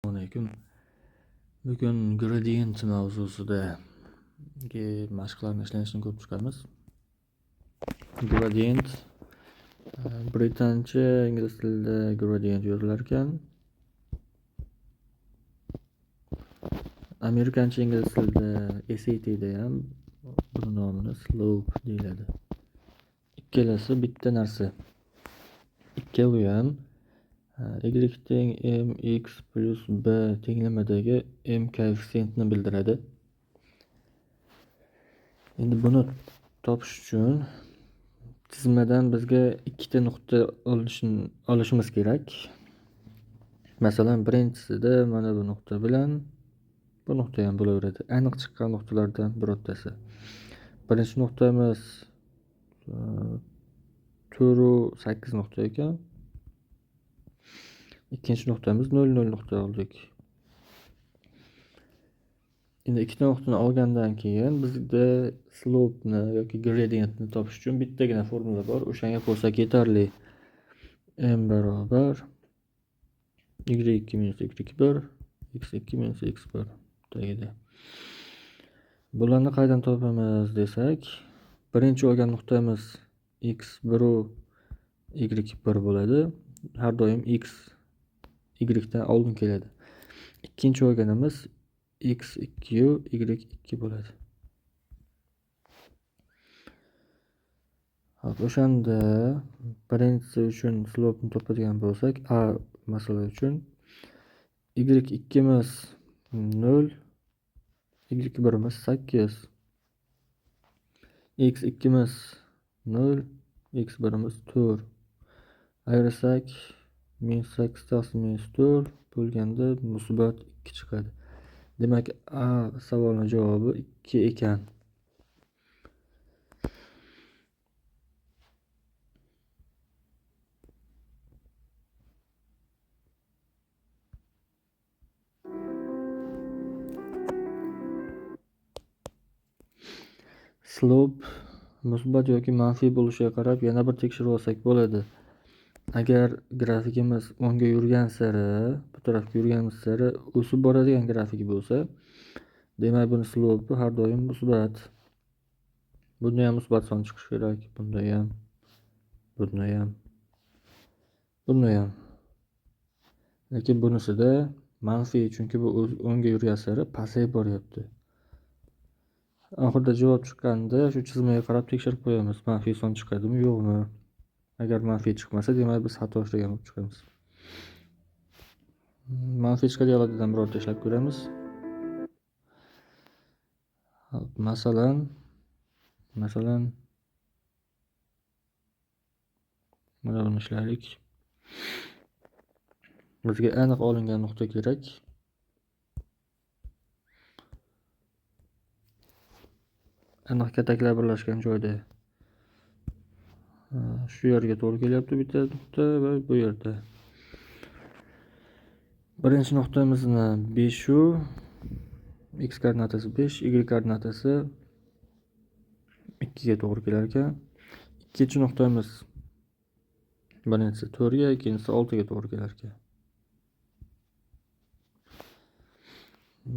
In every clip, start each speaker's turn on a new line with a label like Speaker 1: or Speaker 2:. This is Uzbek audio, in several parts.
Speaker 1: Alaykum. Bugun gradient mavzusidagi mashqlarni ishlanishini ko'rib chiqamiz. Gradient britancha ingliz tilida gradient yozilar ekan. Amerikancha ingliz tilida SATda ham buni nomini slope deyiladi. Ikkalasi bitta narsa. Ikkalovi ham y teng mx plus b tenglamadagi m koeffitsiyentini bildiradi. Endi buni topish uchun chizmadan bizga ikkita nuqta olishimiz kerak. Masalan, birinchisida mana bu nuqta bilan bu nuqta ham bo'laveradi. Aniq chiqqan nuqtalardan birortasi. Birinchi nuqtamiz 4.8 nuqta ekan. Ikkinchi nuqtamiz 0.0 nuqta oldik. Endi ikkita nuqtani olgandan keyin bizda slope-ni yoki gradientni topish uchun bittagina formula bor. O'shanga qo'ysak yetarli. M barobar y2 minus y1 x2 minus x1 tagida. Bularni qaydan topamiz desak, birinchi olgan nuqtamiz x1 y1 bo'ladi. Har doim x y dan oldin keladi. Ikkinchi olganimiz x2 y2 bo'ladi. Hop, o'shanda birinchisi uchun slope-ni topadigan bo'lsak, a masala uchun y2imiz 0, y1imiz 8, x2imiz 0, x1imiz 4. Ayirsak minus 8 taqsim minus 4 bo'lganda musbat 2 chiqadi. Demak, a savolning javobi 2 ekan. Slope musbat yoki manfiy bo'lishiga qarab yana bir tekshirib olsak bo'ladi. Agar grafikimiz o'ngga yurgan sari, bu tarafga yurganimiz sari o'sib boradigan grafik bo'lsa, demak buni slope har doim musbat. Bunda ham musbat son chiqishi kerak, bunda ham, bunda ham, bunda ham. Lekin bunisida manfiy, chunki bu o'ngga yurgan sari pasayib boryapti. Oxirida javob chiqqanda shu chizmaga qarab tekshirib qo'yamiz, manfiy son chiqadimi, yo'qmi? Agar manfiy chiqmasa, demak biz xato ishlagan bo'lib chiqamiz. Manfiy chiqadiganlardan birorta ishlab ko'ramiz. Masalan, mana buni ishlaylik. Bizga aniq olingan nuqta kerak. Aniq kataklar birlashgan joyda. Shu yerga to'g'ri kelyapti bitta nuqta va bu yerda. Birinchi nuqtamizni 5 u x koordinatasi 5, y koordinatasi 2 ga to'g'ri kelar ekan. Ikkinchi nuqtamiz birinchisi 4 ga, ikkinchisi 6 ga to'g'ri kelar ekan.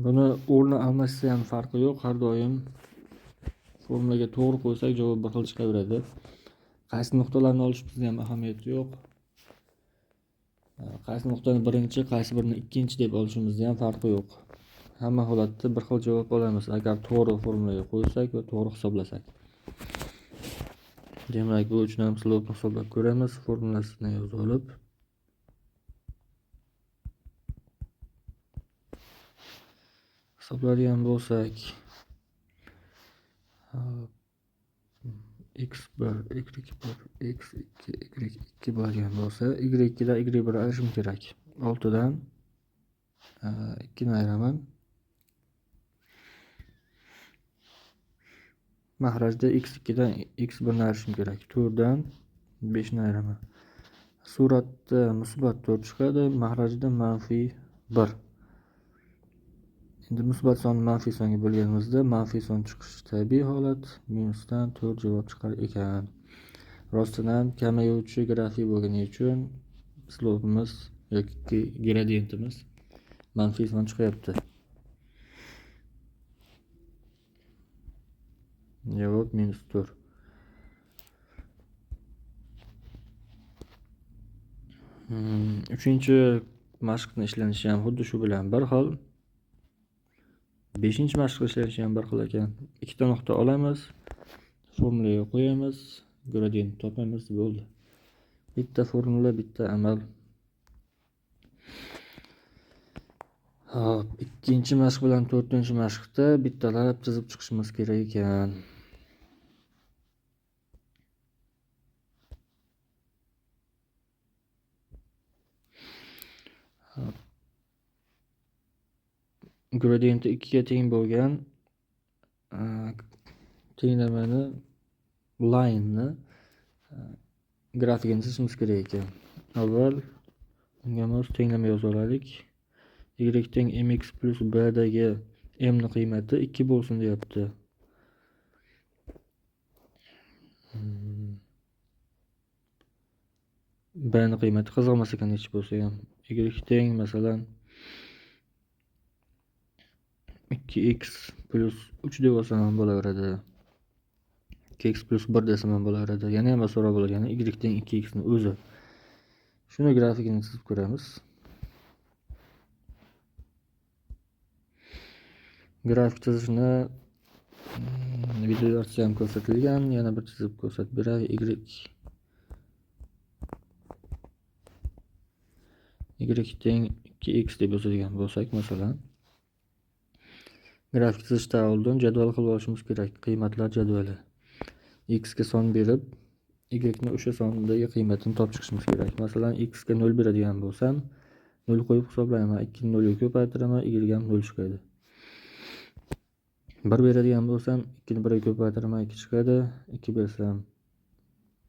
Speaker 1: Buni o'rni almashsa ham farqi yo'q, har doim formulaga to'g'ri qo'ysak javob bir xil chiqaveradi. Qaysi nuqtalarni olishimizning ham ahamiyati yo'q. Qaysi nuqtani birinchi, qaysi birini ikkinchi deb olishimizning ham farqi yo'q. Hamma holatda bir xil javob olamiz agar to'g'ri formulaga qo'ysak va to'g'ri hisoblasak. Demak, bu uchun ham slope-ni hisoblab ko'ramiz, formulasini yozib olib. Hisoblaydigan bo'lsak, x1, y1, x2, y2 bo'ladigan bo'lsa, y2 dan y1 ayirishim kerak. 6 dan 2 ni ayiraman. Mahrajda x2 dan x1 ni ayirishim kerak. 4 dan 5 ni ayiraman. Suratda musbat 4 chiqadi, mahrajda manfiy 1. Endi musbat sonni manfiy songa bo'lganimizda manfiy son chiqishi tabiiy holat, minusdan 4 javob chiqar ekan. Rostdan ham kamayuvchi grafik bo'lgani uchun slope'imiz yoki gradientimiz Manfiy son chiqyapti. Javob -4. Uchinchi mashqni ishlanishi ham xuddi shu bilan bir xil. Beshinchi mashq ishlanishi ham bir xil ekan. Ikkita nuqta olamiz, formulaga qo'yamiz, gradient topamiz, bo'ldi. Bitta formula, bitta amal. Hop, ikkinchi mashq bilan to'rtinchi mashqda bittalab chizib chiqishimiz kerak ekan. Gradienti 2 ga teng bo'lgan tenglamani line'ni grafikini chizishimiz kerak ekan. Avval unga mos tenglama yozib olaylik. Y teng mx plus b dagi m ni qiymati 2 bo'lsin deyapti. B ni qiymati qiziq emas ekan necha bo'lsa ham. Y teng masalan 2x plus 3 deb olsam ham bo'laveradi. 2x plus 1 desam ham bo'laveradi. Yana ham osonroq bo'ladi. Ya'ni y teng 2x ni o'zi. Shuni grafikini chizib ko'ramiz. Grafik chizishni video darsda ham ko'rsatilgan. Yana bir chizib ko'rsatib beray. Y teng 2x deb yozadigan bo'lsak, masalan, grafik chizishdan oldin jadval qilib olishimiz kerak. Qiymatlar jadvali. X ga son berib, y ni o'sha sondagi qiymatini topib chiqishimiz kerak. Masalan, x ga 0 beradigan bo'lsam, 0 qo'yib hisoblayman. 2 ni 0 ga ko'paytiraman, y ga ham 0 chiqadi. 1 beradigan bo'lsam, 2 ni 1 ga ko'paytiraman, 2 chiqadi. 2 bersam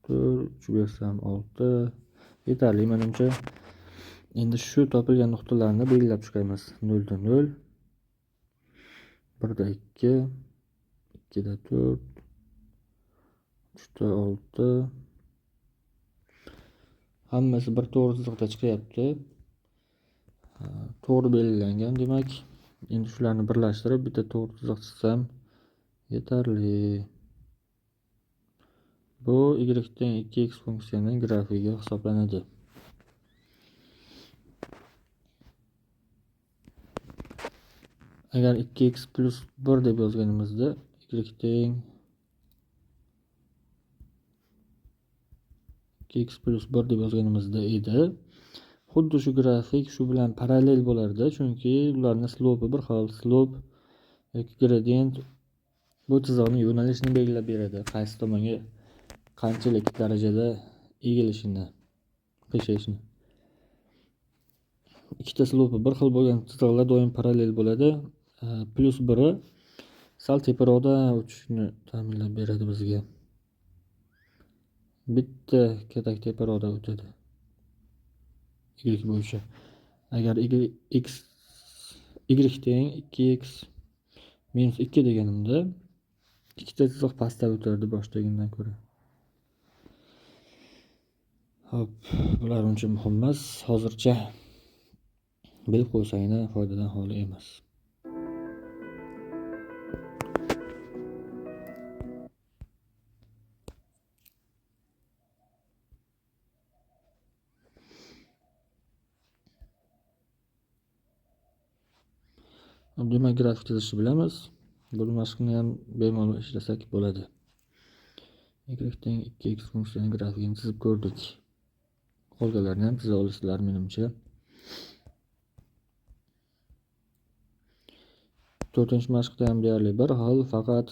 Speaker 1: 4, 3 bersam 6. Yetarli menimcha. Endi shu topilgan nuqtalarni belgilab chiqamiz. 0 da 0, 1 da 2, 2 da 4, 3 da 6. Hammasi bir to'g'ri chiziqda chiqyapti. To'g'ri belgilangan demak. Endi shularni birlashtirib bitta to'g'ri chiziq chizsam yetarli. Bu y teng 2x funksiyaning grafigi hisoblanadi. Agar 2x plus 1 deb yozganimizda y teng 2x plus 1 deb yozganimizda edi. Xuddi shu grafik shu bilan parallel bo'lardi, chunki ularning slopi bir xil. Slop yoki gradient bu chiziqning yo'nalishini belgilab beradi, qaysi tomonga qanchalik darajada egilishini, qiyshayishini. Ikkita slopi bir xil bo'lgan chiziqlar doim parallel bo'ladi. Plus 1 sal teparoqda o'tishini ta'minlab beradi bizga. Bitta katak teparoqda o'tadi. Y bo'yicha. Agar y teng 2x minus 2 deganimda ikkita chiziq pastda o'tardi boshdagidan ko'ra. Hop, bular uncha muhim emas. Hozircha bilib qo'ysanglar foydadan xoli emas. Demak, grafik chizishni bilamiz. Bu mashqni ham bemalol ishlasak bo'ladi. Y teng 2x funksiyaning grafikini chizib ko'rdik. Qolganlarini ham chiza olasizlar menimcha. To'rtinchi mashqda ham deyarli bir xil, faqat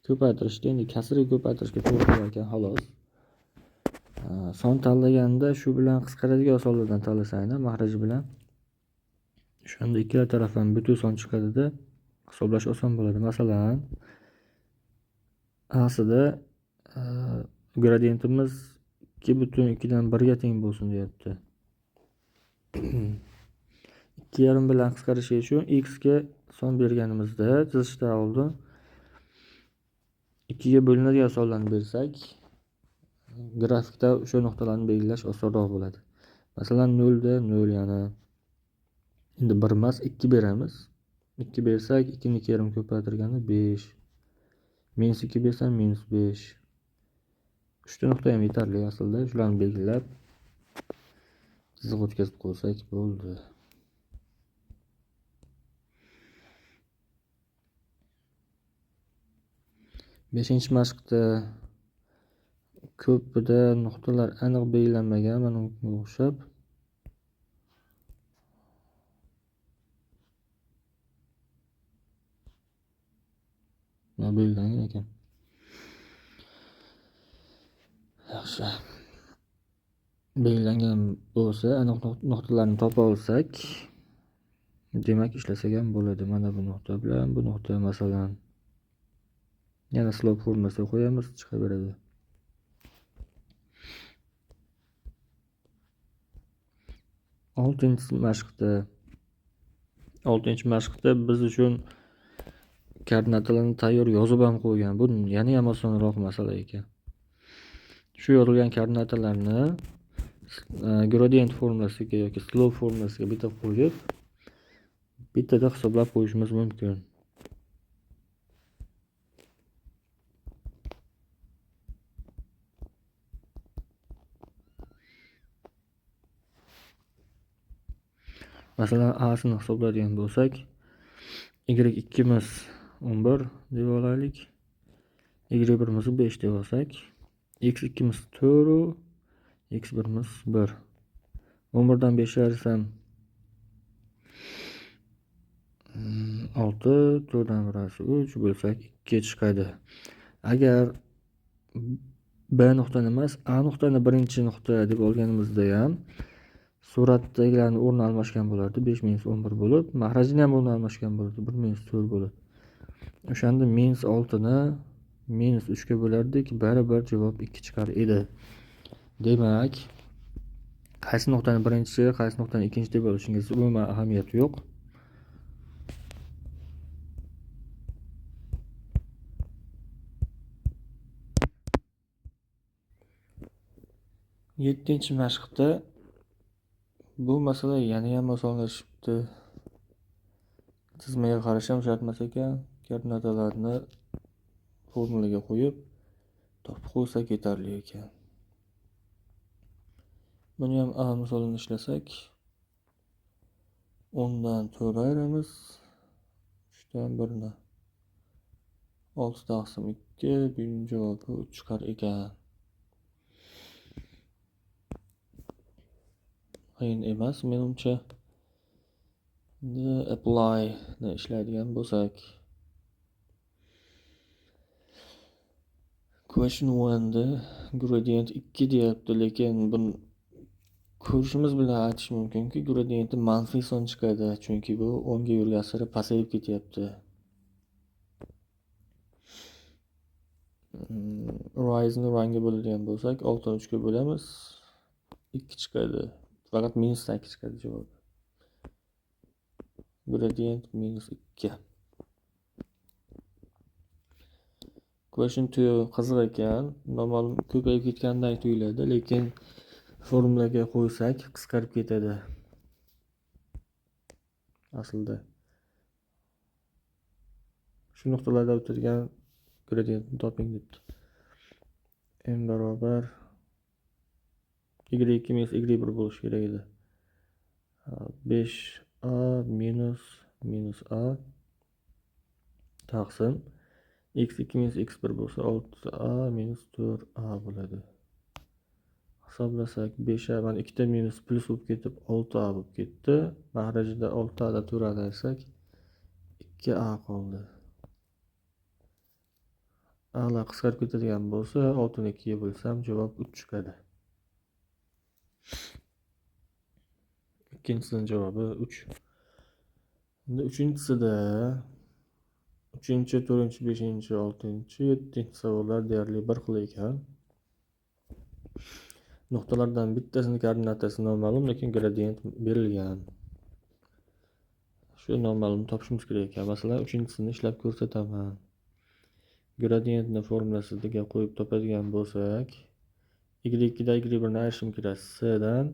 Speaker 1: ko'paytirishda endi kasrga ko'paytirishga to'g'ri kelar ekan xolos. Son tanlaganda shu bilan qisqaradigan sonlardan tanlasanglar, mahraji bilan. O'shanda ikkala taraf ham butun son chiqadida hisoblash oson bo'ladi. Masalan, aslida gradientimiz 2.2dan 1 ga teng bo'lsin deyapti. 2.5 bilan qisqarishi uchun x ga son berganimizda chizishdan oldin 2 ga bo'linadigan sonlarni bersak, grafikda o'sha nuqtalarni belgilash osonroq bo'ladi. Masalan, 0 da 0, yana Endi 1 emas, 2 beramiz. 2 bersak, 2 ni 2,5 ko'paytirganda 5. Minus 2 bersam minus 5. 3 ta nuqta ham yetarli aslida. Shularni belgilab chiziq o'tkazib qo'ysak bo'ldi. Beshinchi mashqda ko'pida nuqtalar aniq belgilanmagan, mana bunga o'xshab. Belgilangan ekan. Yaxshi. Belgilangan bo'lsa, aniq nuqtalarni topa olsak, demak ishlasak ham bo'ladi. Mana bu nuqta bilan bu nuqta masalan yana slope formulasiga qo'yamiz, chiqaveradi. Oltinchi mashqda biz uchun koordinatalarni tayyor yozib ham qo'ygan. Bu yana ham osonroq masala ekan. Shu yozilgan koordinatalarni gradient formulasiga yoki slope formulasiga bitta qo'yib, bittada hisoblab qo'yishimiz mumkin. Masalan, A-sini hisoblaydigan bo'lsak, y2miz 11 deb olaylik, y1mizni 5 deb olsak, x2miz 4, x1miz 1. 11 dan 5 ayirsam 6, 4 dan birasi 3 bo'lsak 2 chiqadi. Agar B nuqtani emas, A nuqtani birinchi nuqta deb olganimizda ham suratdagilarni o'rni almashgan bo'lardi. 5 minus 11 bo'lib, mahrajini ham o'rni almashgan bo'lardi. 1 minus 4 bo'lib. O'shanda minus 6 ni minus 3 ga bo'lardik, baribir javob 2 chiqar edi. Demak, qaysi nuqtani birinchi, qaysi nuqtani ikkinchi deb olishingiz umuman ahamiyati yo'q. Yettinchi mashqda bu masala yana ham osonlashibdi. Chizmaga qarash ham shart emas ekan. Koordinatalarni formulaga qo'yib topib qo'ysak yetarli ekan. Buni ham A misolini ishlasak, 10 dan 4 ayiramiz, 3 dan 1 ni 6 taqsim 2, buning javobi 3 chiqar ekan. Qiyin emas menimcha. Endi apply ni ishlaydigan bo'lsak, question 1 da gradient 2 deyapti, lekin buni ko'rishimiz bilan aytish mumkinki, gradienti manfiy son chiqadi, chunki bu o'ngga yurgan sari pasayib ketyapti. Rise ni rangga bo'ladigan bo'lsak, 6 ni 3 ga bo'lamiz, 2 chiqadi. Faqat minusdan 2 chiqadi javob. Gradient minus 2. Question 2 qiziq ekan, noma'lum ko'payib ketganday tuyuladi, lekin formulaga qo'ysak qisqarib ketadi. Aslida shu nuqtalarda o'tadigan gradientni toping debdi. M barobar y2 minus y1 bo'lishi kerak edi. 5a minus minus a taqsim x2 minus x1 bo'lsa 6a minus 4a bo'ladi. Hisoblasak 5a mana ikkita minus plus bo'lib ketib 6a bo'lib ketdi. Mahrajida 6a da 4a ayirsak 2a qoldi. A'lar qisqarib ketadigan bo'lsa 6 ni 2 ga bo'lsam javob 3 chiqadi. Ikkinchisining javobi 3. Endi uchinchisida 3-chi, 4-chi, 5-chi, 6-chi, 7-chi savollar deyarli bir xil ekan. Nuqtalardan bittasini koordinatasi noma'lum, lekin gradient berilgan. Shu noma'lumni topishimiz kerak ekan. Masalan, uchinchisini ishlab ko'rsataman. Gradientni formulasiga qo'yib topadigan bo'lsak, y2 dan y1 ni ayirishim kerak, c dan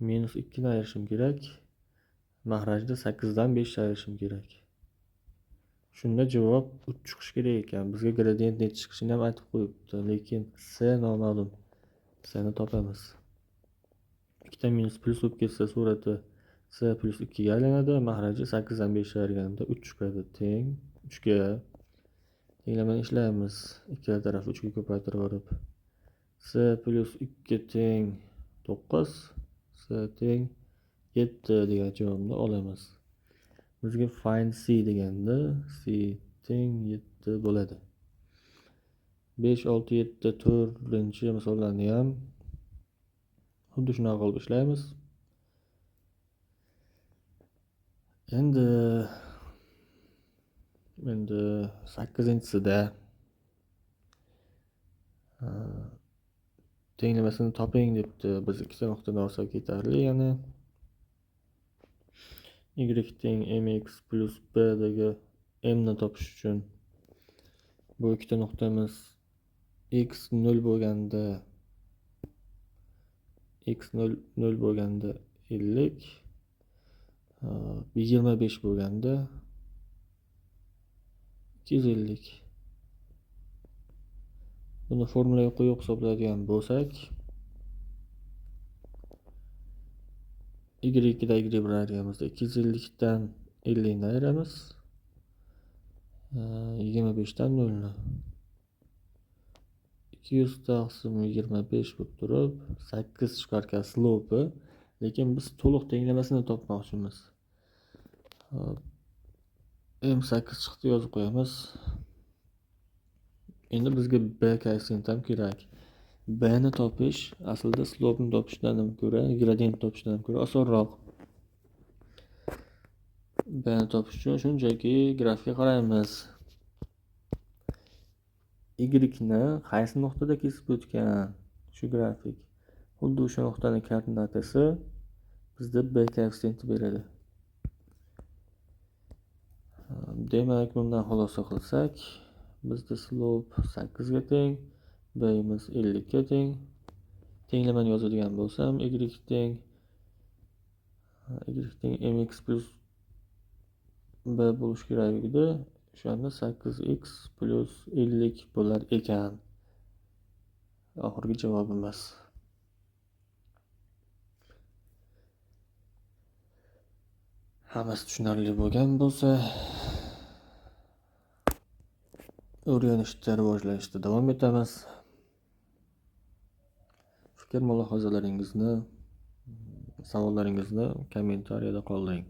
Speaker 1: minus 2 ni ayirishim kerak. Mahrajda 8 dan 5 ayirishim kerak. Shunda javob 3 chiqishi kerak ekan. Bizga gradient necha chiqishini ham aytib qo'yibdi, lekin c noma'lum. C ni topamiz. Ikkita minus plyus bo'lib ketsa surati c plyus 2 ga aylanadi. Mahraji 8 dan 5 ayirganimda 3 chiqadi. Teng 3 ga. Tenglamani ishlaymiz. Ikkala taraf 3 ga ko'paytirib yuborib. C plyus 2 teng 9, c teng 7 degan javobni olamiz. Bizga find c deganda c teng 7 bo'ladi. 5, 6, 7 to'rtinchi misollarni ham xuddi shunaqa qilib ishlaymiz. Endi 8-chisida tenglamasini toping debdi. Biz ikkita nuqtani olsak yetarli, ya'ni y teng mx plyus b dagi m ni topish uchun bu ikkita nuqtamiz x 0 bo'lganda x 0 bo'lganda 50, 25 bo'lganda 250. Buni formulaga qo'yib hisoblaydigan bo'lsak, y2da y1 ayirganimizda 250 dan 50 ni ayiramiz, 25 dan 0 ni. 200 taqsim 25 bo'lib turib 8 chiqar ekan slopi, lekin biz to'liq tenglamasini topmoqchimiz. M8 chiqdi, yozib qo'yamiz. Endi bizga b koeffitsiyenti ham kerak. B ni topish aslida slopni topishdan ham ko'ra, gradient topishdan ham ko'ra osonroq. B ni topish uchun shunchaki grafikka qaraymiz. Y ni qaysi nuqtada kesib o'tgan shu grafik, xuddi o'sha nuqtaning koordinatasi bizda b koeffitsiyenti beradi. Demak, bundan xulosa qilsak, bizda slop 8 ga teng, b'imiz 50 ga teng. Tenglamani yozadigan bo'lsam, y teng mx plyus b bo'lishi kerak edi. O'shanda 8x plyus 50 bo'lar ekan. Oxirgi javobimiz. Hammasi tushunarli bo'lgan bo'lsa, o'rganishda, rivojlanishda davom etamiz. Fikr mulohazalaringizni, savollaringizni kommentariyada qoldiring.